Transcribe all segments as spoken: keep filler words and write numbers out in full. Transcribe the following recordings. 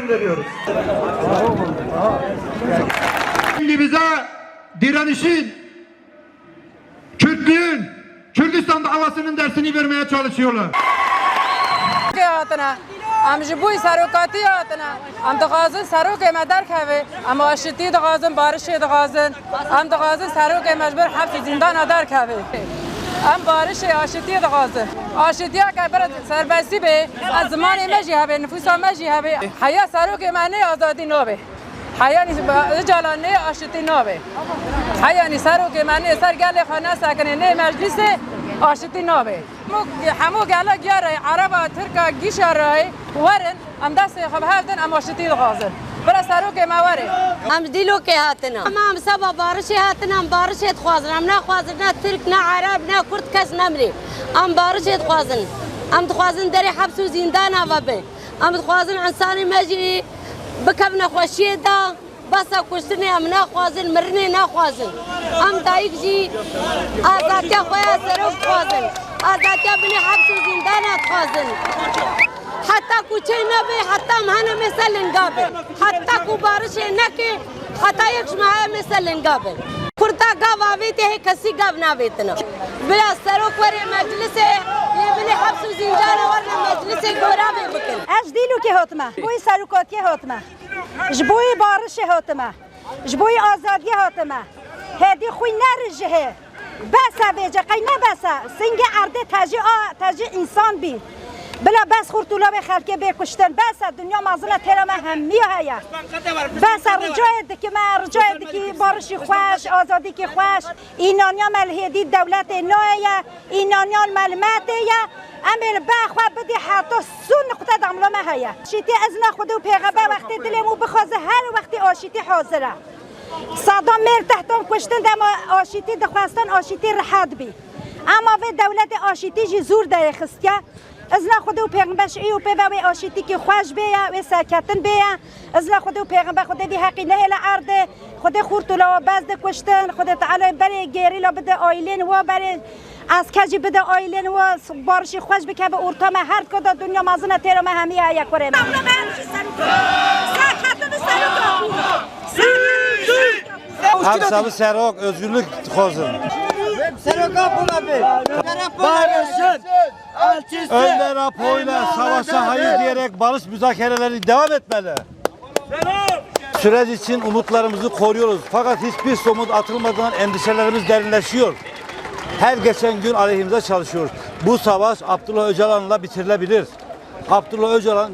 veriyoruz. Şimdi bize direnişin, Kürtlüğün, Kürdistan davasının dersini vermeye çalışıyorlar. Hatine. Em ji bo serokatî hatine. Em dixwazin serokê me derkeve. Em aşitî dixwazin, barişê dixwazin. Em dixwazin serokê me ji ber heps û zîndana derkeve. Em barişê aşitî dixwazin. Aşitiyeke bira serbestî be, ez zimanê me jî hebe, nifûsa me jî hebe. Heya serokê me nê azadî nabe. Heyanî Ocalan nê aşitî nabe. Heyanî serokê me nê ser gelê xwe nesekinê, nê meclîsê aşitî nabe. Hemû, hemû gela giya re, Ereba, Tirka, gîşa re werin, em destê xwe bi hev din, em aşitî dixwazin. Bira serokê me were. Em ji Dîlokê hatine. Em, em seba barişê hatine, em barişê dixwazin. Em naxwazin ne Tirk, ne Ereb, ne Kurd kes nemrê. Em barişê dixwazin. Em dixwazin derê heps û zîndana ve bin. Em dixwazin însanê me jî bikevine xweşiyê de. Besa kuştinê em naxwazin, mirinê naxwazin. Em dayik jî azadiya xwe ya serok dixwazin. Azadiya binê heps û zîndana dixwazin. Heta ku çê nebe, heta em hene mê ser linga bin. Heta ku barişê neke, heta yek ji me heye mê ser linga bin. Kurda gav avêtê hê kesî gav navêtine. Bila serok were meclisê, yê binê heps û zîndana werne meclisê gora vê bikin. Ez ji Dîlokê hatime. Boyê serokatiyê hatime. Ji bo yê barişê hatime. Ji bo yê azadiyê hatime. Hêdî xwî nerijihê. Bes e vêce, qey ne bes e. Singê erdê tejî a, tejî însan bî. Bila bes xurt û lawê xelkê bê kuştin. Bes e, dinya mezin e, têra me hemiya heye. Bes e, ricayê dikî me, ricayê dikî barişî xweş, azadîkî xweş. Înaniya me li hêdî dewletê nayê ye. Înaniyan me li me tê ye, em ê li ber xwe bidî heta sûn nuqte damla me heye. Aşîtî izna Xwedê û Pêxember wextê dilê me bixwaze her wextê aşîtî hazir e. Sedam mêr tehtan kuştin dema aşîtî dixwestin aşîtî rihet bî. Ema vê dewletê aşîtî jî zûr derêxistiye. Izna Xwedê û Pêxember ji î û pê ve wê aşîtîkî xweş bêye, wê serketin bêye. Izna Xwedê û Pêxember Xwedê vî heqî nehêle erdê. Xwedê xurt û lawa bes di kuştin. Xwedê Teala berê gerîla bide aîlên wa, berê esker jî bide aîlên wa, barişî xweş bikeve orta me. Her dika da dinya mezin e, têra me hemî heye kurê me. Ev sabi serok, özgürlük dixwazin. Seroka bûna bê. Barışın. Önder Apo'yla savaşa hayır diyerek barış müzakerelerini devam etmeli. Süreç için umutlarımızı koruyoruz. Fakat hiçbir somut atılmadan endişelerimiz derinleşiyor. Her geçen gün aleyhimize çalışıyor. Bu savaş Abdullah Öcalan'la bitirilebilir. Abdullah Öcalan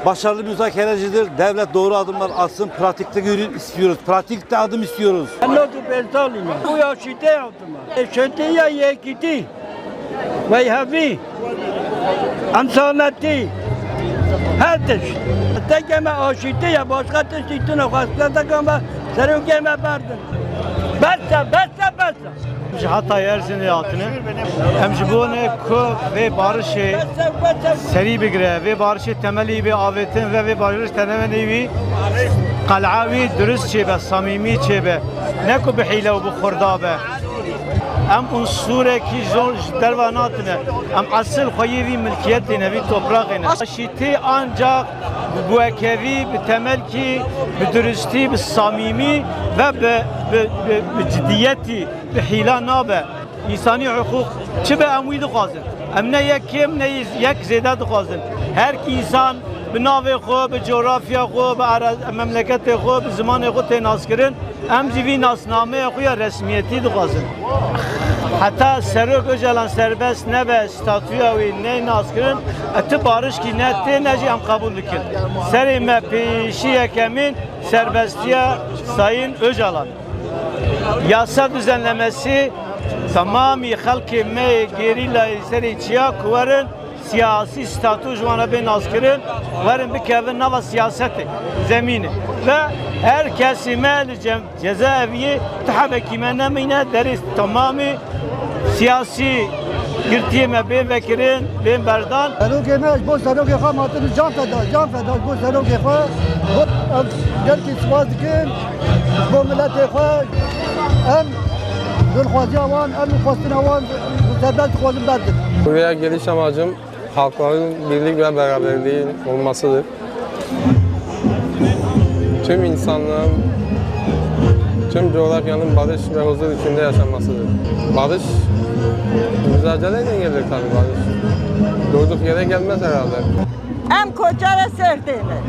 başarılı müzakerecidir. Devlet doğru adımlar atsın. Pratikte yürü istiyoruz. Pratikte adım istiyoruz. Anladım, ben zalim. Bu yaşıtı Şêtiya yekîtî, weyhevî, însanetî, her tişt. Teke me aşîtî ye, başqa tiştî tune xwesteteke me serokê me berdin. Bes e, bes e, bes e. Ji Hatay Erzinê hatine. Em ji bo ne ku vê barişê serî bigire, vê barişê temelî bê avêtin ve vê barişê tenemenê wî qel'a wî durist çêbe, samîmî çêbe. Ne ku bi hîle û bi xurda be. Em unsurekî zor ji derva natine. Em esil xwe yê vî milkiyetê ne, vî topraqê ne. Aşîtî ancak bi buwekevî, bi temelkî, bi duristî, bi samîmî ve bi, bi, bi, bi cidiyetî, bi hîla nabe. Însanî hiqûq çi be em wî dixwazin. Em ne yek kêm ne yek zêde dixwazin. Her kî însan bi navê xwe, bi coğrafya xwe, bi ara-, memleketê xwe, bi zimanê xwe tê naskirin. Em jî vî nasnameya xwe ya resmiyetî dixwazin. Heta Serok Ocalan serbest nebe, statûya wî neyê naskirin, e, ti barişkî ne tê ne jî em qebûl dikin. Serê me pêşî yekemîn serbestiya Sayın Ocalan. Yasa düzenlemesi tamamî xelkê me yê gerîlayê serê çiya ku werin siyasî statû ji wan re bê naskirin, werin bikevin nava siyasetê, zemînê. Ve her kesî me li cem-, cezaeviyê ti hebekî me nemîne, derê tamamî siyasî girtiyê me bên vekirin, bên berdan. Serokê me ji bo serokê xwe hatin can feda, can feda ji bo serokê xwe. Got, em gelkî spas dikin ji bo miletê xwe. Em dilxwaziya wan, em xwestina wan serbest dixwazin berdin. Buraya geliş amacım halkların birlik ve beraberliğin olmasıdır. Tüm insanlığın, tüm coğrafyanın barış ve huzur içinde yaşamasıdır. Barış mücadeleyle gelir tabii, barış. Durduk yere gelmez herhalde. Em koçerê Sêrtê ne.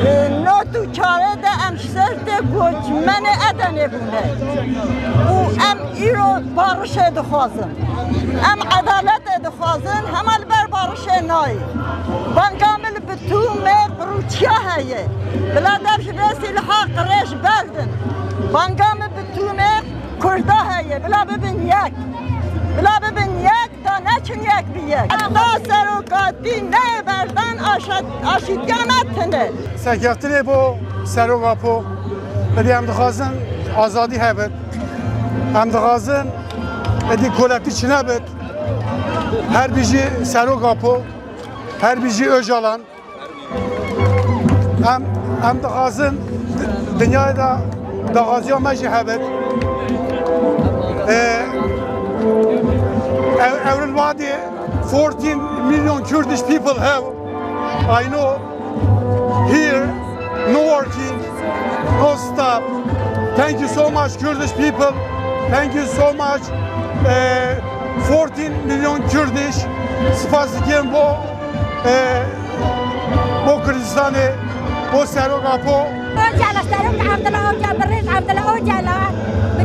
E, nod û çar de em ji Sêrtê koçmenê Edenê bûne. Û em îro barişê dixwazin. Em edaletê dixwazin, hema li ber barişê nayê. Banga min li Bitûmê Rûçiya heye. Bila dev ji vê sîliha qirêj berdin. Banga min Bitûmê Kurda heye. Bila bibin yek. Bila bibin yek. Da neçin yek bi yek. Heta serokatî neyê berdan aşa-, aşîtiya me tune. Serkeftinê bo Serok Apo. Êdî em dixwazin azadî hebit. Em dixwazin êdî kolektîf çi nebit. Her bijî Serok Apo. Her bijî Ocalan. Em, em dixwazin di-, dinyayê de daxwaziya me jî hebit. Ee, ev, ewrin vadê fourteen million Kurdish people have. I know here, no working, no stop. Thank you so much, Kurdish people. Thank you so much. Ee, fourteen million Kurdish. Spas dikim bo Ee, bo Kurdistanê, bo Serok Apo. Ocalan, Serok Abdullah Ocalan, birêz Abdullah Ocalan, bi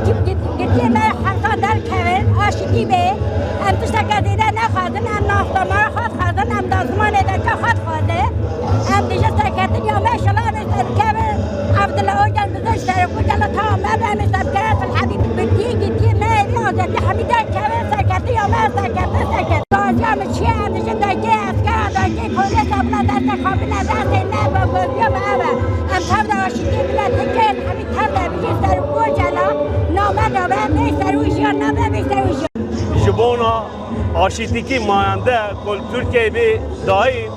gitiyê me herkan derkevin, aşitî bê. Em tişteke zêde nexwazin, em nasnamaya xwe dixwazin, em dazimanê derka xwe dixwazin. Em dibêjin serkeftin ya me şilan ê serkevin. Abdullah Ocalan bizin Serok Ocalan tamam me be, em ê serkevin, Fil Habîb bi gitiyê, gitiyê me êdî azadî hemî derkevin, serkeftin ya me, serkeftin, serkeftin. Gaziya min çi ye, em dijî dengê eskera, dengê polîsa bila destê xwe bine destê me, bavgozîya me ev e. Em tev de aşîtiyê miletê kin, hemî tev de bijî Serok Ocalan, name nabe, bê Serok Jiyan nabe, bê Serok Jiyan. Ji bona aşîtîkî mayende ku li Tirkiyeyê bê dayîn,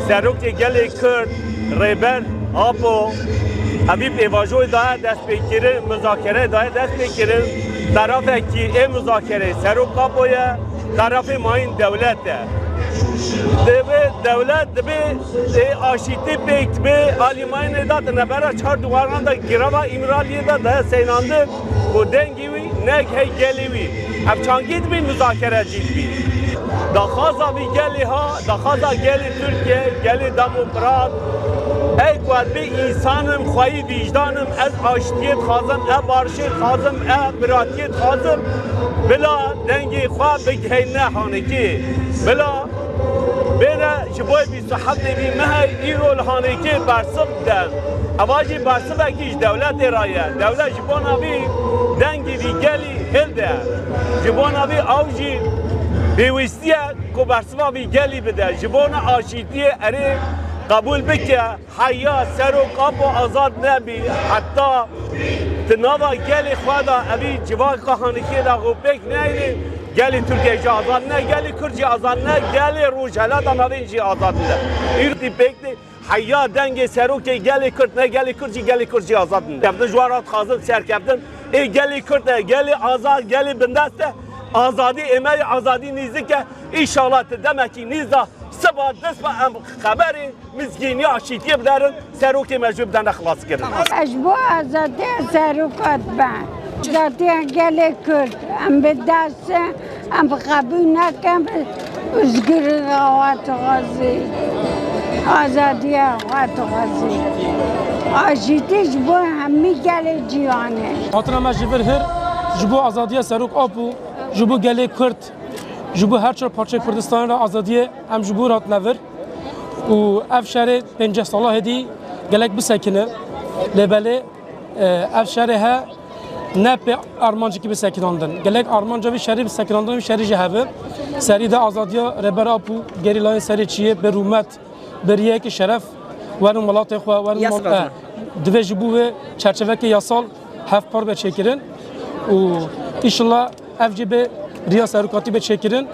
Serokê gelê Kurd, Rêber Apo, evî pêvajoyê daye destpêkirin, muzakere daye destpêkirin, terafekî ê muzakereyê Serok Apo ye. Tarafê mayîn dewlet e. Divê dewlet, divê ê aşîtî pêk dibe, alî mayînê datine bera çar diwaran de girava Îmraliyê de daye seynandin û dengê wî nek hey gelê wî. Ev çangî dibî, muzakere cî dibî. Daxwaza vî gelê ha, daxwaza gelê Tirkiye, gelê demokrat, ey ku ez bê însan im, xweyî vîjdan im, ez aştiyê dixwazim, ez barişê dixwazim, ez biratiyê dixwazim, bila dengê xwe bigiheyne hanekê. Bila bêne ji bo bîst û heftê vî mehê îro li hanekê bersiv bide. Eva jî bersivekî ji dewletê re ye. Dewlet ji bona vî dengê vî gelî hilde. Ji bona vî ew jî pêwîstî ye ku bersiva vî gelî bide. Ji bona aşîtiyê erê qebûl bike. Heya Serok Apo azad nebî, heta di nava gelê xwe de evî civaka hanekê de xwe pêk neyne, gelê Tirkiye jî azad ne, gelê Kurd jî azad ne, gelê Rojhelata Navîn jî azad ne. Îro tî pêk tê, heya dengê serokê gelê Kurd ne, gelê Kurd jî, gelê Kurd jî azad ne. Kevdin ji wan re dixwazin serkeftin. Ê gelê Kurd e, gelê azad, gelê bindest e. Azadî ê me ye, azadî nîzik e. Înşallah ti demekî nîz de siba dest be em xeberê mizgîniya aşîtiyê biderin, serokê me jî bidene xilaskirin. Ez ji bo azadiya seroka dibem. Azadiya gelê Kurd, em bi dest, em bi qebûl nakin, bi özgürlüğe xwe dixwazî. Azadiya xwe dixwazî. Aşîtî ji bo hemî gelê cîhanê. Hatina me ji vir hir ji bo azadiya Serok Apo, ji bo gelê Kurd, ji bo her çar parçeyê Kurdistanê re azadiyê em ji bo hatine vir. Û ev şerê pênceh sala hêdî gelek bisekine. Lê belê, e, ev şerê he ne pê armancekî bisekinandin. Gelek armanca vî şerî bisekinandin, vî şerî jî hebe. Serî de azadiya Rêber Apo, gerîlayên serê çiyê bi rûmet, bi riyekî şeref werin welatê xwe, werin Yasir mal-, Azam. E, divê ji bo wê çerçeveke yasal hev par be çêkirin û înşallah ev jî bi riya serokatî be çêkirin.